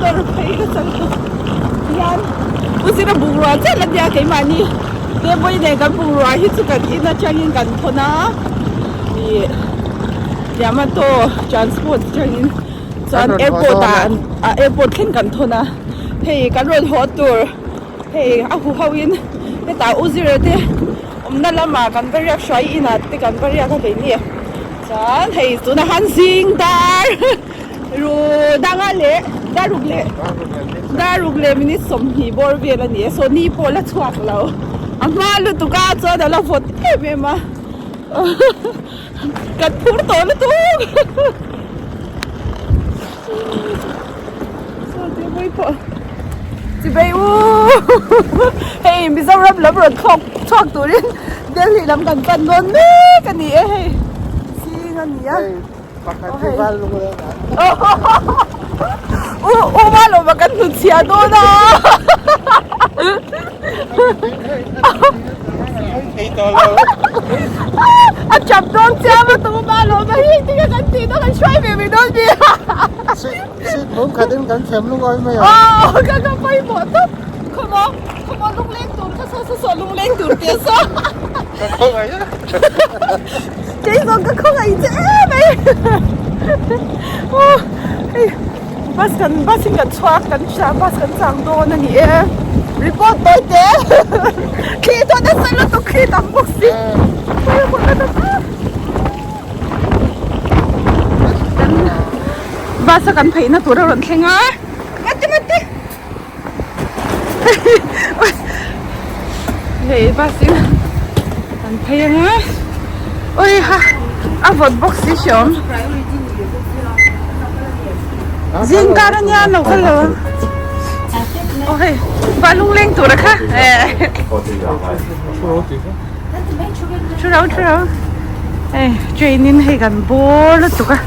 nawr phei nasa lutuk hian Pu Zira bungrua chiah la nia keimahni Tebawii nen kan bungrua hi chu kan in atangin kan thawn a ih Yamato transport atangin chuan airport ah airport thleng kan thawn a hei kan rawn haw tur hei a hu ho in hetah U Zira te awmna lamah kan va riak hruai inah te kan va riak a keini chuan hei tunah khan zing dar ru danga leh dar ruk leh dar ruk leh minute 20 bawr vel a ni a saw ni pawh la chhuak lo a hma lutuk a chuan a la vawt em em a kan phur tawh lutuk saw te mawi pawh chibei u hei Mizoram lam rawn thlawk chhuak turin Delhi lam kan pan dawn mek a ni e hei zing a ni a. U u ma lo ma kan hnut chhia dawn a. A chap dawn chiam a tu ma lo ma hi tinge kan tih dawn kan hruai ve mai dawn mi. Seat bawm khat in kan thiam lungawi mai a. Aw ka ka pawimawh tawp. Khawmaw khawmaw lungleng tur kha saw saw saw lungleng tur te saw. Ka khawngaih a. Kei zawng ka khawngaih che em mai. Aw hei bus kan bus in kan chhuak kan hria bus kan chang dawn a ni e. Report tawi te. Thli tawh nasa lutuk thli tam bawk si. Bus a kan pheihna tur a rawn thleng a. Mate mate. Hei bus in kan phei ang a ui ha a vawt bawk si hriawm zing kar ania an lo kal lo a aw hei vah lungleng tur a kha thu rau thu rau hei train in hei kan bawr lutuk a.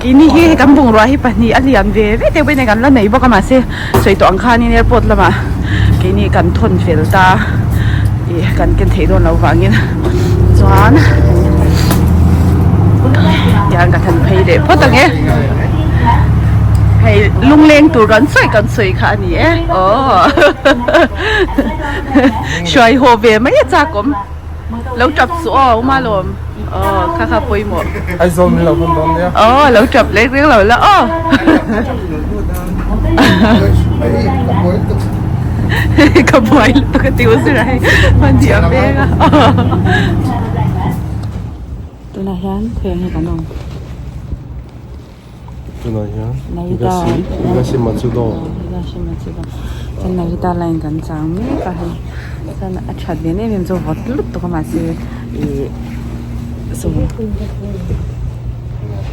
Keini hi hei kan bungrua hi pahnih a lian ve ve deuh in kan la nei bawk a mahse sawi tawh ang khanin airport lamah keini kan thawn fel ta ih kan ken theih dawn loh vangin chuan tiang ka than phei leh phawt ang e hei lungleng tur kan sawi kan sawi kha a ni e aw hruai haw ve mai a chak awm. Lo tap suh aw uma lawm aw kha kha pawimawh. Aizawl min lo hmun dawn nia. Aw lo tap lek reng lo la aw. Ka buai lutuk a ti u zir a hei hman tih a peng a. Tunah hian khawiah nge kan awm? Tunah hian Higashi Higashi Matsudo Higashi Matsudo chuan Narita line kan chang mek a hei chuan a that ve em em chu vawt lutuk a mahse ih saw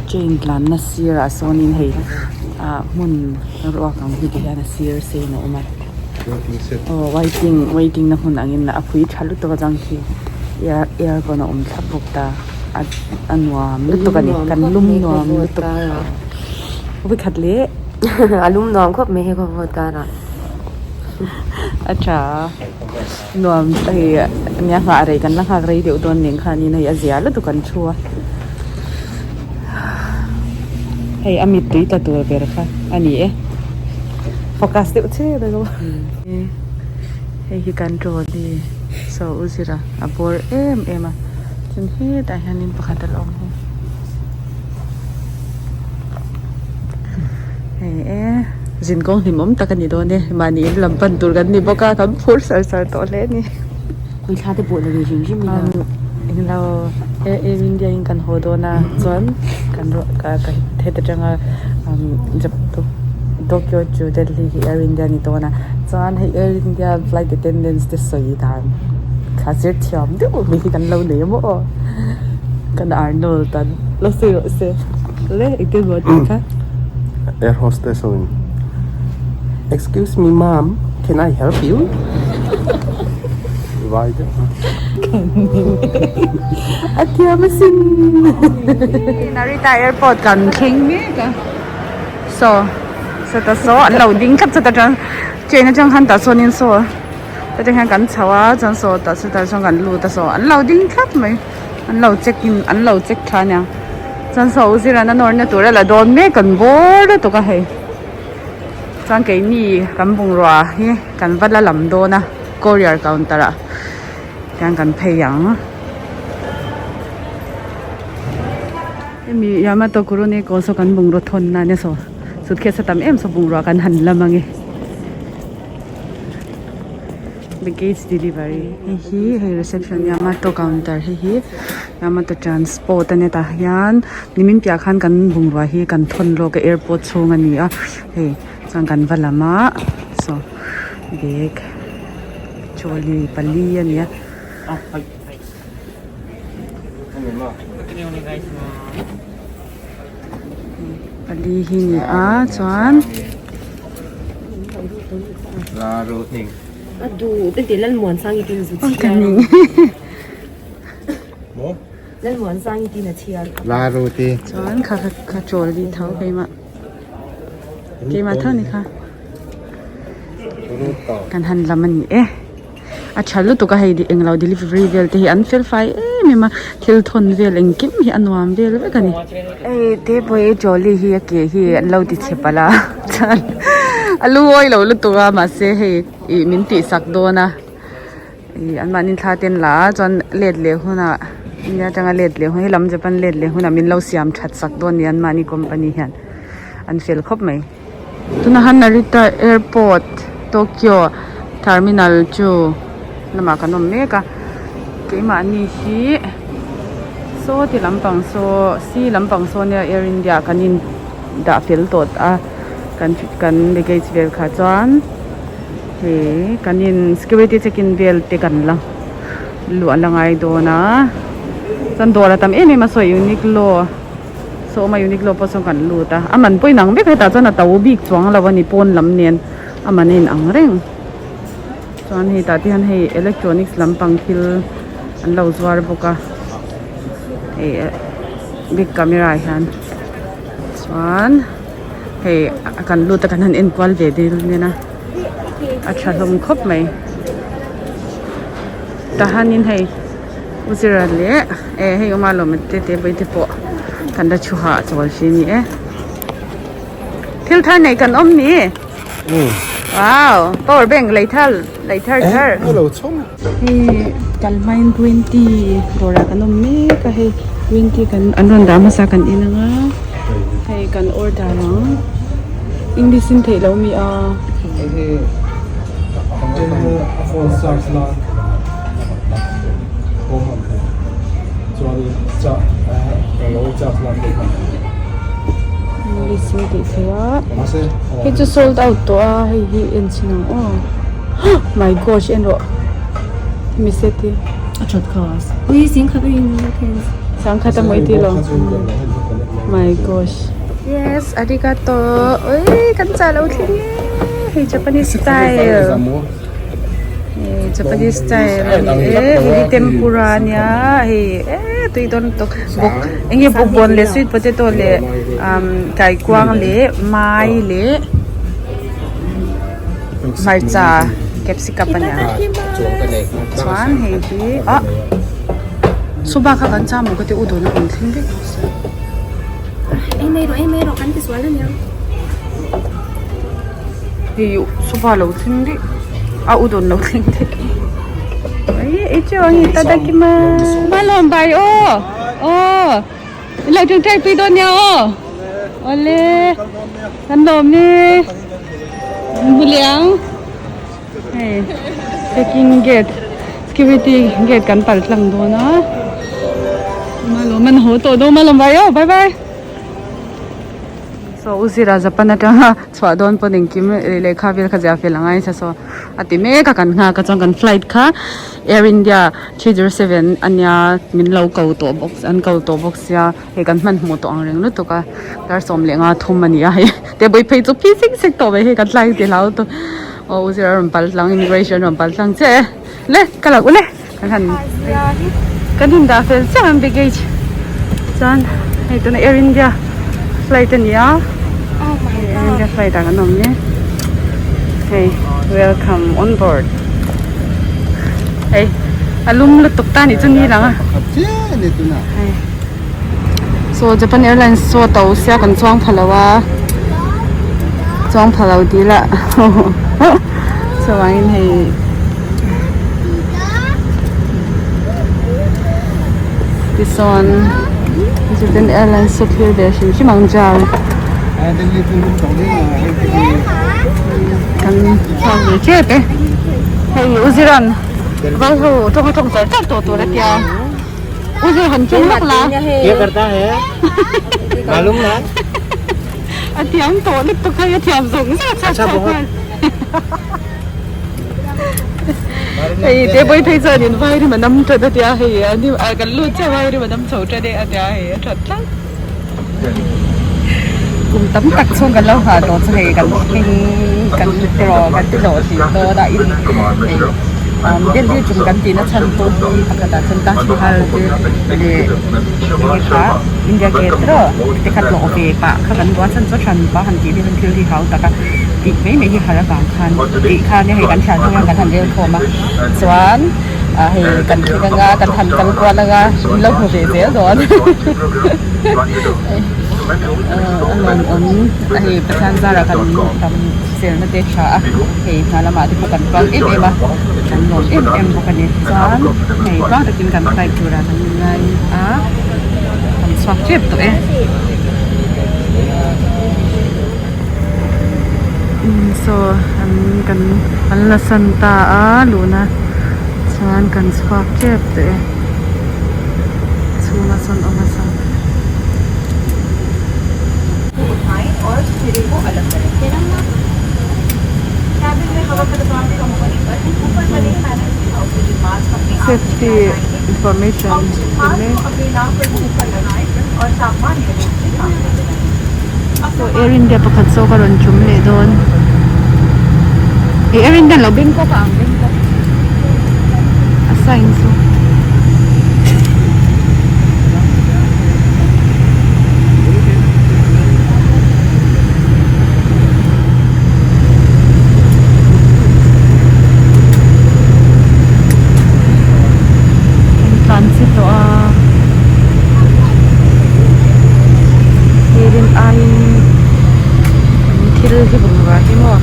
train tlanna sirah sawnin hei ah hmun ruak ang hi ti hian a sir sein a awm a aw waiting waiting na hmun angin a phui tha lutuk a chuan khi air aircon a awm thlap bawk ta. A nuam lutuk a ni kan lum nuam lutuk vawikhat leh a lum nuam khawp mai hei khaw vawt karah a tha nuam hei nia nghah rei kan la nghak rei deuh dawn nen khanin hei a zia lutuk an thu a hei a mittui tla tur ber kha a ni e focus deuh che ber a hei hi kan trolley saw u zira a bawr em em a. Chuan hetah hianin pakhat a la awm bawk hei e zin kawng hlim awm tak a ni dawn e mahni in lam pan tur kan ni bawk a kan phur sar sar tawh hle a ni. Kawithla te pawh la ve hrim hrim ila. Englo Air India in kan haw dawn a chuan kan ka ka heta tanga Tokyo to Delhi hi Air India a ni dawn a chuan hei Air India flight attendants te sawi dan Thla zir thiam deuh mai hi kan lo nei a maw kan Arnold an lo sawi rawh se le engtin maw tih kha. Air hostess ho in Excuse me ma'am can I help you? Vai deuh kha. A thiam asin. Narita airport kan thleng mek a saw sawta saw an lo ding thlap chawt atang train atang khan tah chuanin saw. Heti hian kan chho a chuan saw tah chutah chuan kan lut a saw an lo ding thlap mai an lo check in an lo check tha ania chuan saw u zirana nawrna tur a la dawn mek kan bawr lutuk a hei. Chuan keini kan bungrua hi kan va la lam dawn a courier counter ah hian kan phei ang. Hemi Yamato Kuroneko saw kan bungraw thawn na ania saw suitcase a tam em saw bungrua kan han lam ange. Baggage delivery hei hi hei reception Yamato counter hei hi Yamato transport ania tah hian nimin piah khan kan bungrua hi kan thawn lawk a airport chhung ani a hei chuan kan va lam a saw bag trolley pali ani a. Pali hi ni a chuan chuan kha kha trolley tho keimah keimah tho ni kha kan han lam a ni e. A tha lutuk a hei englo delivery vel te hi an fel fai em em a thil thawn vel engkim hi a nuam vel vek a ni. Hei te pawh hi trolley hi a ke hi an lo ti chhe palh a chuan a lungawi lo lutuk a mahse hei ih min tih sak dawn a ih an mahni thla te an la a chuan let leh hunah India atanga let leh hun helam Japan let leh hunah min lo siam that sak dawn a ni an mahni company hian an fel khawp mai. Tunah hian Narita airport Tokyo terminal chu lamah kan awm mek a keimahni hi saw ti lampang saw si lampang saw nia air india kan in dah fel tawh a kan kan luggage vel kha chuan hei kan in security check in vel te kan la luah la ngai dawn a chuan dawr a tam em em a saw uniqlo. Saw awm a Uniqlo pawh sawn kan lut a, a man pawh inang vek hetah chuan a to bik chuang lo a ni pawn lam nen a man a inang reng chuan hei tah te hian hei electronics lampang thil an lo zuar bawk a hei big camera ah hian chuan hei kan lut a kan han enkual ve dil nen a a tha hlawm khawp mai tahanin hei. U Zira leh eh hei awm a lawm te te vawi te pawh kan la thu hah chawl si ni e thil thar nei kan awm ni wow power bank lei thar lei thar thar hei kalhmain green tea dawrah kan awm mek a hei green tea kan an rawn dah hmasa kan in anga hei kan order ang english in theih loh mi a. English in tih theih a hei chu sold out tawh a hei hi en chhin ang aw my gosh en rawh hemi set hi sangkhat a mawi tih lo my gosh yes arigato oi kan chah lo thleng e hei japanese style. Japanese style a ni e hei hi tempura a nia hei eee tui dawn lutuk bawk eng nge bawkbawn leh sweet potato leh umm kaikuang leh mai leh hmarcha capsicum a nia chuan hei hi ah soba kha kan cham maw ka ti u dawn a rawn thleng vek bawk sia. Hei sofa lo thleng daih a u dawn lo thleng daih ai ei chiu ang itadakimasu malawm bai aw aw in lo tawngtai pui dawn nia aw awle kan lawm e hmu leh ang hei checking gate security gate kan pal tlang dawn a malawm an haw tawh dawn malawm bai aw bye bye. Saw u zira Japan atanga chhuah dawn pawn engkim lehkha vel kha zia fel a ngai nasa saw a ti mek a kan nghak a chuan kan flight kha Air India 307 ania min lo ko tawh bawk an ko tawh bawk sia hei kan hmanhmawh tawh ang reng lutuk a dar 15 thum a ni a hei table phei chu phi sek sek tawh mai hei kan tlai ti hlau tawh aw u zira rawn pal tlang immigration rawn pal tlang chiah e le ka lo ule kan han kan in dah fel chiah ang baggage chuan hei tuna air india flight a ni a air india flight ah kan awm mek hei welcome on board hei a lum lutuk ta nih chu ni lang a hei so japan airlines chu a to sia kan chuang pha lo a. Chuang pha lo ti la chuvangin hei tisawn Japan Airlines chu thlir ve hrim hrim ang jar kan thlak ve tep e hei u Ziran vai ho tawng a tawng char char tawh tur a tia u Zir han tum lawk la. A thiam tawh lutuk hei a thiam zawng zawng chak chak nghal. Hei te bawi phei chuan in vai rim a nam ṭan a tia hei a ni a kan lut chiah vai rim a nam chho ṭan e a tia hei a ṭhat tlat. Kum tam tak chhung kan lo nghah tawh chu hei kan thleng kan tiraw kan ti hlawh tih dawn a in hei Delhi tum kan tihna chhan pawh hi pakhatah chuan Taj Mahal te leh enge kha India Gate tiraw te kha tlawh ve pah kha kan duh a chhan chu hran pah han tih hian thil hi hau tak a tih mai mai hi har avang khan tih khan hei kan thian ho hian kan han rel khawm a chuan ah hei kan thleng anga kan han kal kual anga in lo hmu ve zel dawn a lawmawm a hei Pathian zara kan ram selna te tha a hei hna lamah te pawh kan tluang em em a kan lawm em em bawk a ni chuan hei tluang takin kan flight turah kan inngai a. Kan chhuak tep tawh e. Umm saw an kan an la san ta a luhna chuan kan chhuak tep tawh e. Chhunga sawn awm a saw. Safety information ti mek. Saw Air India pakhat zawk a rawn tum leh dawn. Ih Air India lo Bangkok a ang Bangkok a sign chu. Kan tlan chi tawh a hirin aiin an thil hi bungrua hi maw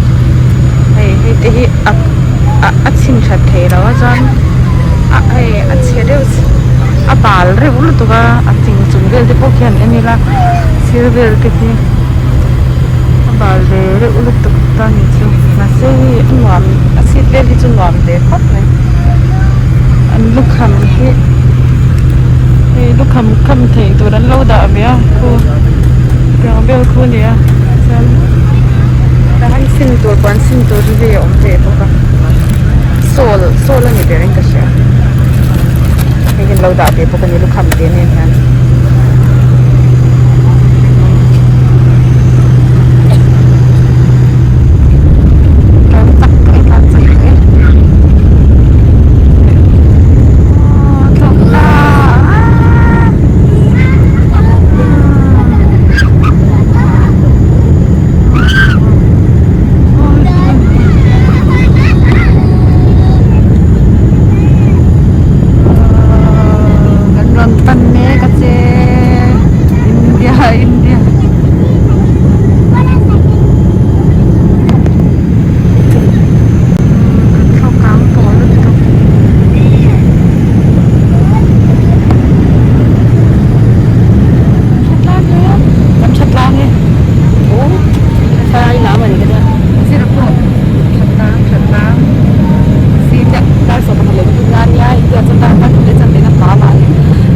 hei hei te hi a a chhin that thei lo a chuan a hei a chhe deuh a bal reuh lutuk a a ching chung vel te pawh khian en ila sir vel te khi a bal ve reuh lutuk ta ni chu mahse hei a nuam a seat vel hi chu nuam ve khawp mai an lukham hi hei lukham kham theih tur an lo dah ve a khu tiang vel khu a ni a chuan tahan sin tur puan sin tur hi hei a awm ve bawk a sawl sawl a ni ber in ka hria hei hi an lo dah ve bawk a ni lukham te nen hian. Kan rawn pan mek a che India India. Kan thlawk kang tawh lutuk. Kan tha tlang e kan tha tlang e zir pawh tha tlang tha tlang si chiah dar sawm pakhat leh pathum nan nia india chuan dar pathum leh chanve na hma mah ni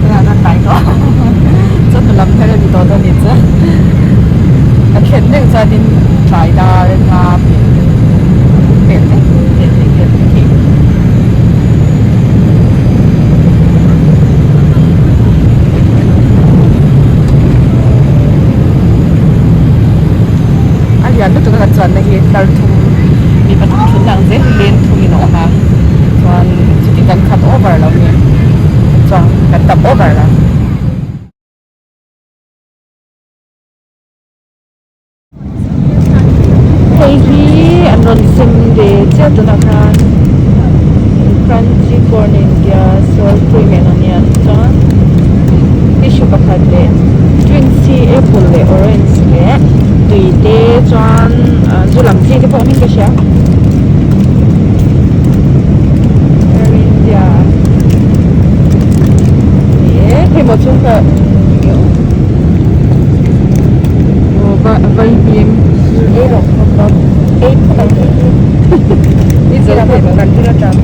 tunah chuan tlai tawh chawhnu lam her a ni tawh dawn ni chu kan thlen deuh chuanin tlai dar nga pel vek pel leh vel mai thei. A lian lutuk a kan chuanna hi tlar thum mi pathum thun ang zel hi leng thum in a awm a chuan chuti kan khat over lo nge chuan kan tam over lo. Hei hi an rawn sem ve chiah tunah khan crunchy corn a intia sour cream en a nia chuan tissue pakhat leh drinks hi apple leh orange leh tui te. chuan zu lam chi te pawh awmin ka hria Air India ni e hei maw chhung ka aw vaihmim ei rawh ei phawt ang tih hi i zo thei lo kan thil atang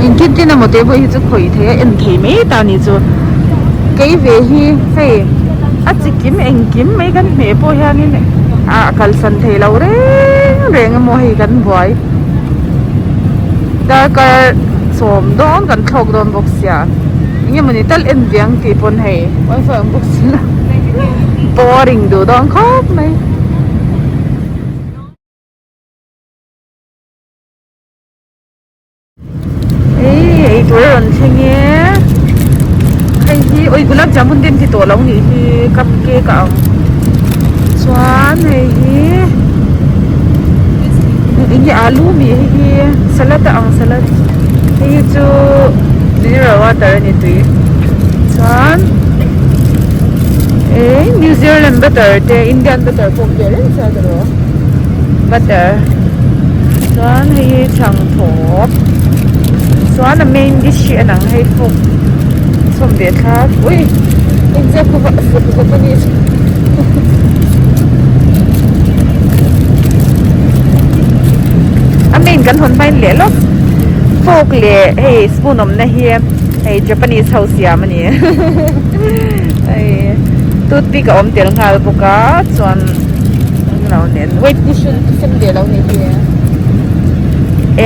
Engtin tin emaw te pawh hi chu khawih thei a en thei mai ta ni chu kei ve hi hei a chi kim engkim mai kan hmeh pawh hianin ah kalsan thei lo reng reng emaw hei kan buai darkar sawm dawn kan thlawk dawn bawk sia eng emawni tal en ve ang tih pawn hei wifi awm bawk si lo boring duh dawn khawp mai. Ei ei tur a rawn thleng e hei hi ui gulab jamun te an ti tawh lo nih hi cup cake a ang chuan hei hi eng nge alu mi hei hi salad a ang salad hei hi chu mineral water a ni tui chuan eh New Zealand butter te Indian butter pawh awm ve reng sia tiraw butter chuan hei hi chhang thawp chuan a main dish hi a nang hei fork chhawm ve thlak ui engzia khaw vah zep zep a nih chu a main kan hawn hmain leh lawk fork leh hei spoon awmna hi hei Japanese ho siam a ni hei toothpick a awm tel nghal bawk a chuan englo nen wait tissue sem ve lo ni hi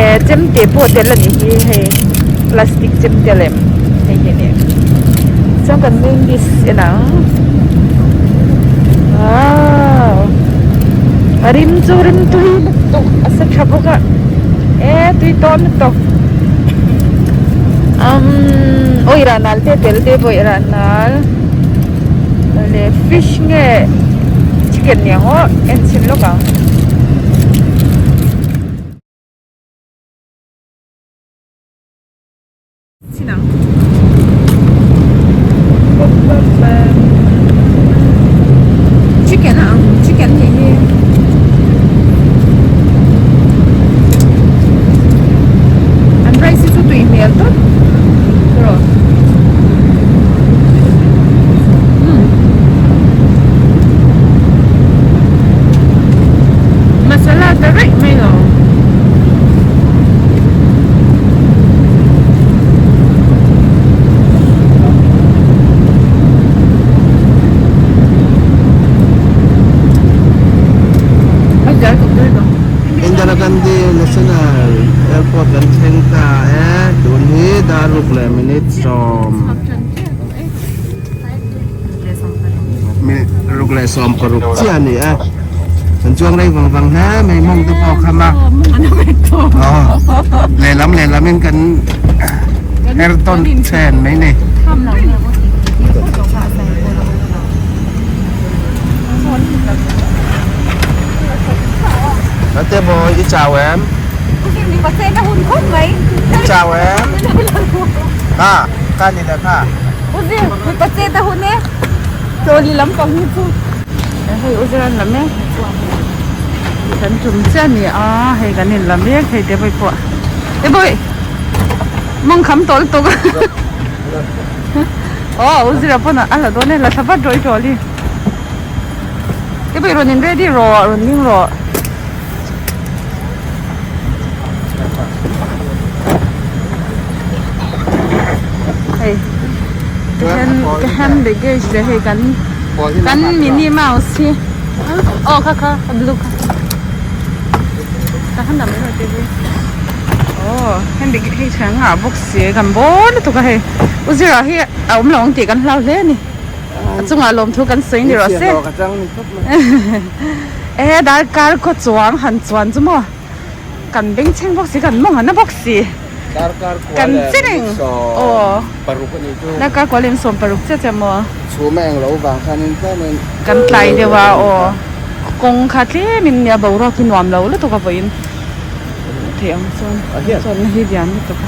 eh chemte pawh tel a nih hi hei plastic chemte lem hei hi a ni chuan kan main dish en ang wow a rim chu rim tui lutuk a sa tha bawk a eh tui tawn lutuk umm awi rah nal te tel te pawh i rah nal. Leh fish nge chicken niang aw en chhin lawk ang. Chhin ang. Chicken a ang chicken nih hi. An rice hi chu tui hmel tawp. Masala ta raih mai lo. Indira Gandhi National Airport kan thleng ta e tun hi daruk leh minute sawm minute ruk leh sawm paruk chiah a ni a kan chuang rei vang vang hle mai mawng te pawh a kham a aw lehlam lehlam in kan her tawn then mai ni. Ate boy i chau em? I chau em? Kha, kha ni le kha. Uzir, mipa chet a hun e. Chawli lampang hi chu. Hei Uzir an la mek. Kan tum chiah a ni a, hei kan in la mek hei te pawh pawh. E boy, mawng kham tawh lutuk. Aw Uzira pawn a la dawn e, la thla vat rawh i trolley. Te pawh i rawn in ready rawh, rawn ding rawh. Hei ka hand ka hand baggage leh hei kan kan minnie mouse hi aw kha kha a blue kha ka han dah mai rawh te hi aw hand baggage hei chhang ah bawk si kan bawr lutuk a hei. U Zira hi a awm lo ang tih kan hlau hle a ni. A chungah lawmthu kan sawi ni rawh se. E darkar khaw chuang han chuan chu maw kan beng chheng bawk si kan mawng an na bawk si. Darkar kua Kan leh che reng. minute Aw. sawm paruk a nih chu. Darkar kua leh minute 60 chiah chiah maw? Chhum a eng lo vang khanin tlemin Kan tlai deuh a aw. Kawng kha tlemin nia boruak hi nuam lo lutuk a vawiin theih ang chuan chuan hi lian lutuk a.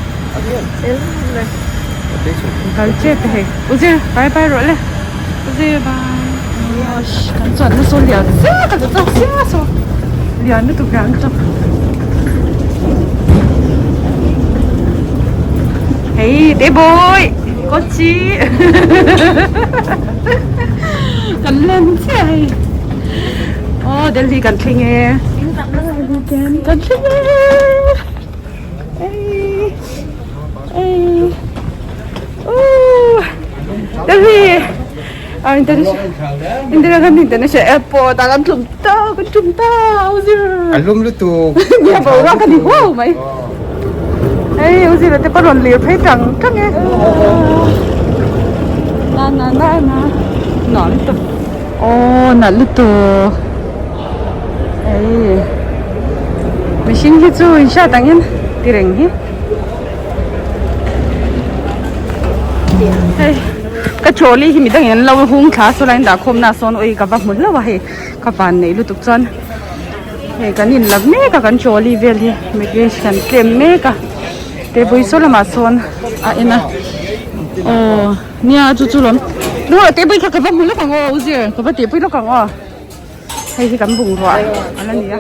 Kal tep hei. Uzir bye bye rawh le. Uzir bye. Kan chuan na saw lian zia ka chu chak zia saw lian lutuk lian lutuk. Hei te boy kochi kan len chiah hei. Oh Delhi kan thleng e. Kan thleng e. Ei ei. Oh Delhi. Ah international Indira Gandhi International Airport ah kan tlum ta kan tlum ta uzir. A lum lutuk. Nia boruak a ni huau mai. Hei uzir te pawh rawn lir phei tang tang e. Na na na na nuam lutuk. Aw nalh lutuk. Hei mihring hi chu in hriat angin ti reng hi. Hei ka trolley hi midangin an lo hung thla a sawlai an dah khawm na sawn ui ka va hmu hlauh a hei ka van neih lutuk chuan hei kan in la mek a kan trolley vel hi baggage kan tlem mek a table saw lamah sawn a en a aw nia chu chu lawm table kha ka va hmu lawk ang aw u zir ka va tihpui lawk ang aw hei hi kan bungrua a la ni a.